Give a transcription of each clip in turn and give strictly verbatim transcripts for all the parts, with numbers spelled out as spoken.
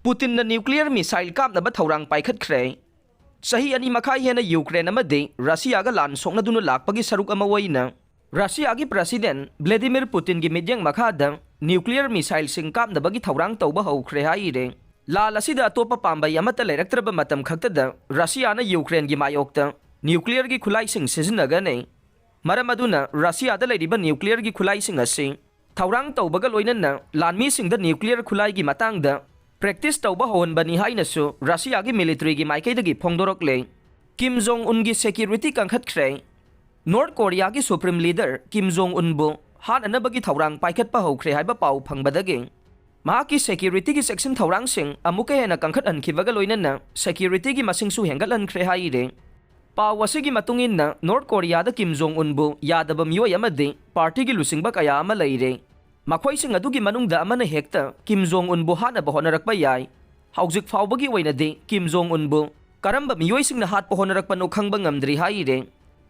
ꯄꯨꯇꯤꯟꯅ nuclear missile ꯀꯥꯞꯅꯕ ꯊꯧꯔꯥꯡ ꯄꯥꯏꯈꯠꯈ꯭ꯔꯦ꯫ ꯆꯍꯤ ꯑꯅꯤ ꯃꯈꯥꯏ ꯍꯦꯟꯅ ꯌꯨꯀ꯭ꯔꯦꯟ ꯑꯃꯗꯤ ꯔꯁꯤꯌꯥꯒ ꯂꯥꯟ ꯁꯣꯛꯅꯗꯨꯅ ꯂꯥꯛꯄꯒꯤ ꯁꯔꯨꯛ ꯑꯃ ꯑꯣꯏꯅ, ꯔꯁꯤꯌꯥꯒꯤ President Vladimir Putinꯒꯤ ꯃꯤꯠꯌꯦꯡ ꯃꯈꯥꯗ nuclear missileꯁꯤꯡ ꯀꯥꯞꯅꯕꯒꯤ ꯊꯧꯔꯥꯡ ꯇꯧꯕ ꯍꯧꯈ꯭ꯔꯦ ꯍꯥꯏꯔꯦ꯫ ꯂꯥꯜ ꯑꯁꯤꯗ ꯑꯇꯣꯞꯄ ꯄꯥꯝꯕꯩ ꯑꯃꯠꯇ ꯂꯩꯔꯛꯇ꯭ꯔꯕ ꯃꯇꯝ ꯈꯛꯇꯗ ꯔꯁꯤꯌꯥꯅ ꯌꯨꯀ꯭ꯔꯦꯟꯒꯤ ꯃꯥꯌꯣꯛꯇ nuclearꯒꯤ ꯈꯨꯠꯂꯥꯏꯁꯤꯡ ꯁꯤꯖꯤꯟꯅꯒꯅꯤ꯫ ꯃꯔꯝ ꯑꯗꯨꯅ ꯔꯁꯤꯌꯥꯗ ꯂꯩꯔꯤꯕ nuclearꯒꯤ ꯈꯨꯠꯂꯥꯏꯁꯤꯡ ꯑꯁꯤ ꯊꯧꯔꯥꯡ ꯇꯧꯕꯒ ꯂꯣꯏꯅꯅ ꯂꯥꯟꯃꯤꯁꯤꯡꯗ nuclear ꯈꯨꯠꯂꯥꯏꯒꯤ ꯃꯇꯥꯡꯗ practice ꯇꯧꯕ ꯍꯧꯍꯟꯕꯅꯤ ꯍꯥꯏꯅꯁꯨ ꯔꯁꯤꯌꯥꯒꯤ militaryꯒꯤ ꯃꯥꯏꯀꯩꯗꯒꯤ ꯐꯣꯡꯗꯣꯔꯛꯂꯦ꯫ ꯀꯤꯝ ꯖꯣꯡ ꯎꯟꯒꯤ security ꯀꯟꯈꯠꯈ꯭ꯔꯦ꯫ ꯅꯣꯔꯠ ꯀꯣꯔꯤꯌꯥꯒꯤ Supreme Leader ꯀꯤꯝ ꯖꯣꯡ ꯎꯟꯕꯨ ꯍꯥꯠꯅꯅꯕꯒꯤ ꯊꯧꯔꯥꯡ ꯄꯥꯏꯈꯠꯄ ꯍꯧꯈ꯭ꯔꯦ ꯍꯥꯏꯕ ꯄꯥꯎ ꯐꯪꯕꯗꯒꯤ ꯃꯍꯥꯛꯀꯤ securityꯒꯤ ꯆꯦꯛꯁꯤꯟ ꯊꯧꯔꯥꯡꯁꯤꯡ ꯑꯃꯨꯛꯀ ꯍꯦꯟꯅ ꯀꯟꯈꯠꯍꯟꯈꯤꯕꯒ ꯂꯣꯏꯅꯅ securityꯒꯤ ꯃꯁꯤꯡꯁꯨ ꯍꯦꯟꯒꯠꯍꯟꯈ꯭ꯔꯦ ꯍꯥꯏꯔꯦ꯫ ꯄꯥꯎ ꯑꯁꯤꯒꯤ ꯃꯇꯨꯡ ꯏꯟꯅ, ꯅꯣꯔꯠ ꯀꯣꯔꯤꯌꯥꯗ ꯀꯤꯝ ꯖꯣꯡ ꯎꯟꯕꯨ ꯌꯥꯗꯕ ꯃꯤꯑꯣꯏ ꯑꯃꯗꯤ partyꯒꯤ ꯂꯨꯆꯤꯡꯕ ꯀꯌꯥ ꯑꯃ ꯂꯩꯔꯦ꯫ ꯃꯈꯣꯏꯁꯤꯡ ꯑꯗꯨꯒꯤ ꯃꯅꯨꯡꯗ ꯑꯃꯅ ꯍꯦꯛꯇ ꯀꯤꯝ ꯖꯣꯡ ꯎꯟꯕꯨ ꯍꯥꯠꯅꯕ ꯍꯣꯠꯅꯔꯛꯄ ꯌꯥꯏ꯫ ꯍꯧꯖꯤꯛ ꯐꯥꯎꯕꯒꯤ ꯑꯣꯏꯅꯗꯤ ꯀꯤꯝ ꯖꯣꯡ ꯎꯟꯕꯨ ꯀꯔꯝꯕ ꯃꯤꯑꯣꯏꯁꯤꯡꯅ ꯍꯥꯠꯄ ꯍꯣꯠꯅꯔꯛꯄꯅꯣ ꯈꯪꯕ ꯉꯝꯗ꯭ꯔꯤ ꯍꯥꯏꯔꯦ꯫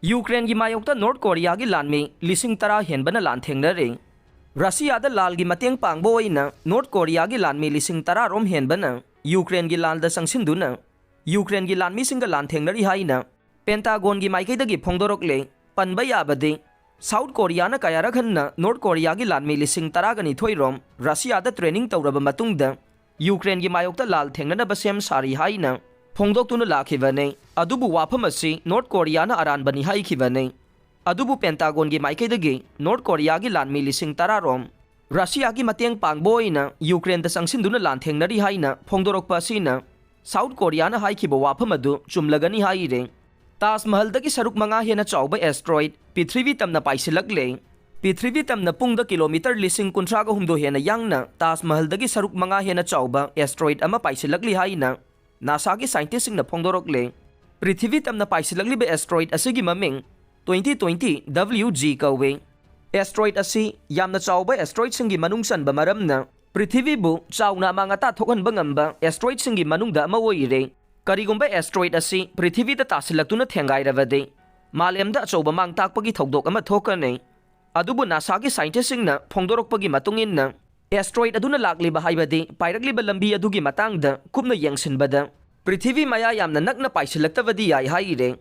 ꯌꯨꯀ꯭ꯔꯦꯟꯒꯤ ꯃꯥꯌꯣꯛꯇ ꯅꯣꯔꯠ ꯀꯣꯔꯤꯌꯥꯒꯤ ꯂꯥꯟꯃꯤ ꯂꯤꯁꯤꯡ ꯇꯔꯥ ꯍꯦꯟꯕꯅ ꯂꯥꯟꯊꯦꯡꯅꯔꯦ꯫ ꯔꯁꯤꯌꯥꯗ ꯂꯥꯜꯒꯤ ꯃꯇꯦꯡ ꯄꯥꯡꯕ ꯑꯣꯏꯅ ꯅꯣꯔꯠ ꯀꯣꯔꯤꯌꯥꯒꯤ ꯂꯥꯟꯃꯤ ꯂꯤꯁꯤꯡ ꯇꯔꯥ ꯔꯣꯝ ꯍꯦꯟꯕꯅ ꯌꯨꯀ꯭ꯔꯦꯟꯒꯤ ꯂꯥꯜꯗ ꯆꯪꯁꯤꯟꯗꯨꯅ ꯌꯨꯀ꯭ꯔꯦꯟꯒꯤ ꯂꯥꯟꯃꯤꯁꯤꯡꯒ ꯂꯥꯟꯊꯦꯡꯅꯔꯤ ꯍꯥꯏꯅ ꯄꯦꯟꯇꯥꯒꯣꯟꯒꯤ ꯃꯥꯏꯀꯩꯗꯒꯤ ꯐꯣꯡꯗꯣꯔꯛꯂꯦ꯫ ꯄꯟꯕ ꯌꯥꯕꯗꯤ, ꯁꯥꯎꯠ ꯀꯣꯔꯤꯌꯥꯅ ꯀꯌꯥꯔꯛ ꯍꯟꯅ ꯅꯣꯔꯠ ꯀꯣꯔꯤꯌꯥꯒꯤ ꯂꯥꯟꯃꯤ ꯂꯤꯁꯤꯡ ꯇꯔꯥꯒ ꯅꯤꯊꯣꯏ ꯔꯣꯝ ꯔꯁꯤꯌꯥꯗ training ꯇꯧꯔꯕ ꯃꯇꯨꯡꯗ ꯌꯨꯀ꯭ꯔꯦꯟꯒꯤ ꯃꯥꯌꯣꯛꯇ ꯂꯥꯜ ꯊꯦꯡꯅꯅꯕ ꯁꯦꯝ ꯁꯥꯔꯤ ꯍꯥꯏꯅ ꯐꯣꯡꯗꯣꯛꯇꯨꯅ ꯂꯥꯛꯈꯤꯕꯅꯤ꯫ ꯑꯗꯨꯕꯨ ꯋꯥꯐꯝ ꯑꯁꯤ ꯅꯣꯔꯠ ꯀꯣꯔꯤꯌꯥꯅ ꯑꯔꯥꯟꯕꯅꯤ ꯍꯥꯏꯈꯤꯕꯅꯤ꯫ ꯑꯗꯨꯕꯨ ꯄꯦꯟꯇꯥꯒꯣꯟꯒꯤ ꯃꯥꯏꯀꯩꯗꯒꯤ ꯅꯣꯔꯠ ꯀꯣꯔꯤꯌꯥꯒꯤ ꯂꯥꯟꯃꯤ ꯂꯤꯁꯤꯡ ꯇꯔꯥ ꯔꯣꯝ ꯔꯁꯤꯌꯥꯒꯤ ꯃꯇꯦꯡ ꯄꯥꯡꯕ ꯑꯣꯏꯅ ꯌꯨꯀ꯭ꯔꯦꯟꯗ ꯆꯪꯁꯤꯟꯗꯨꯅ ꯂꯥꯟꯊꯦꯡꯅꯔꯤ ꯍꯥꯏꯅ ꯐꯣꯡꯗꯣꯔꯛꯄ ꯑꯁꯤꯅ ꯁꯥꯎꯠ ꯀꯣꯔꯤꯌꯥꯅ ꯍꯥꯏꯈꯤꯕ ꯋꯥꯐꯝ ꯑꯗꯨ ꯆꯨꯝꯂꯒꯅꯤ ꯍꯥꯏꯔꯦ꯫ ꯇꯥꯖ ꯃꯍꯜꯗꯒꯤ ꯁꯔꯨꯛ ꯃꯉꯥ ꯍꯦꯟꯅ ꯆꯥꯎꯕ asteroid ꯄ꯭ꯔꯤꯊꯤꯕꯤ ꯇꯝꯅ ꯄꯥꯏꯁꯤꯜꯂꯛꯂꯦ꯫ ꯄ꯭ꯔꯤꯊꯤꯕꯤ ꯇꯝꯅ ꯄꯨꯡꯗ kilometre ꯂꯤꯁꯤꯡ ꯀꯨꯟꯊ꯭ꯔꯥꯒ ꯍꯨꯝꯗꯣꯏ ꯍꯦꯟꯅ ꯌꯥꯡꯅ ꯇꯥꯖ ꯃꯍꯜꯗꯒꯤ ꯁꯔꯨꯛ ꯃꯉꯥ ꯍꯦꯟꯅ ꯆꯥꯎꯕ asteroid ꯑꯃ ꯄꯥꯏꯁꯤꯜꯂꯛꯂꯤ ꯍꯥꯏꯅ ꯅꯥꯁꯥꯒꯤ scientistꯁꯤꯡꯅ ꯐꯣꯡꯗꯣꯔꯛꯂꯦ꯫ ꯄ꯭ꯔꯤꯊꯤꯕꯤ ꯇꯝꯅ ꯄꯥꯏꯁꯤꯜꯂꯛꯂꯤꯕ asteroid ꯑꯁꯤꯒꯤ ꯃꯃꯤꯡ twenty twenty W G ꯀꯧꯏ꯫ Asteroid ꯑꯁꯤ ꯌꯥꯝꯅ ꯆꯥꯎꯕ asteroidꯁꯤꯡꯒꯤ ꯃꯅꯨꯡ ꯆꯟꯕ ꯃꯔꯝꯅ ꯄ꯭ꯔꯤꯊꯤꯕꯤꯕꯨ ꯆꯥꯎꯅ ꯑꯃꯥꯡ ꯑꯇꯥ ꯊꯣꯛꯍꯟꯕ ꯉꯝꯕ asteroidꯁꯤꯡꯒꯤ ꯃꯅꯨꯡꯗ ꯑꯃ ꯑꯣꯏꯔꯦ꯫ ꯀꯔꯤꯒꯨꯝꯕ asteroid ꯑꯁꯤ ꯄ꯭ꯔꯤꯊꯤꯕꯤꯗ ꯇꯥꯁꯤꯜꯂꯛꯇꯨꯅ ꯊꯦꯡꯒꯥꯏꯔꯕꯗꯤ ꯃꯥꯂꯦꯝꯗ ꯑꯆꯧꯕ ꯃꯥꯡ ꯇꯥꯛꯄꯒꯤ ꯊꯧꯗꯣꯛ ꯑꯃ ꯊꯣꯛꯀꯅꯤ꯫ ꯑꯗꯨꯕꯨ ꯅꯥꯁꯥꯒꯤ scientistꯁꯤꯡꯅ ꯐꯣꯡꯗꯣꯔꯛꯄꯒꯤ ꯃꯇꯨꯡ ꯏꯟꯅ, ꯑꯦꯁꯇ꯭ꯔꯣꯏꯗ ꯑꯗꯨꯅ ꯂꯥꯛꯂꯤꯕ, ꯍꯥꯏꯕꯗꯤ ꯄꯥꯏꯔꯛꯂꯤꯕ ꯂꯝꯕꯤ ꯑꯗꯨꯒꯤ ꯃꯇꯥꯡꯗ ꯀꯨꯞꯅ ꯌꯦꯡꯁꯤꯟꯕꯗ, ꯄ꯭ꯔꯤꯊꯤꯕꯤ ꯃꯌꯥ ꯌꯥꯝꯅ ꯅꯛꯅ ꯄꯥꯏꯁꯤꯜꯂꯛꯇꯕꯗꯤ ꯌꯥꯏ ꯍꯥꯏꯔꯤꯔꯦ꯫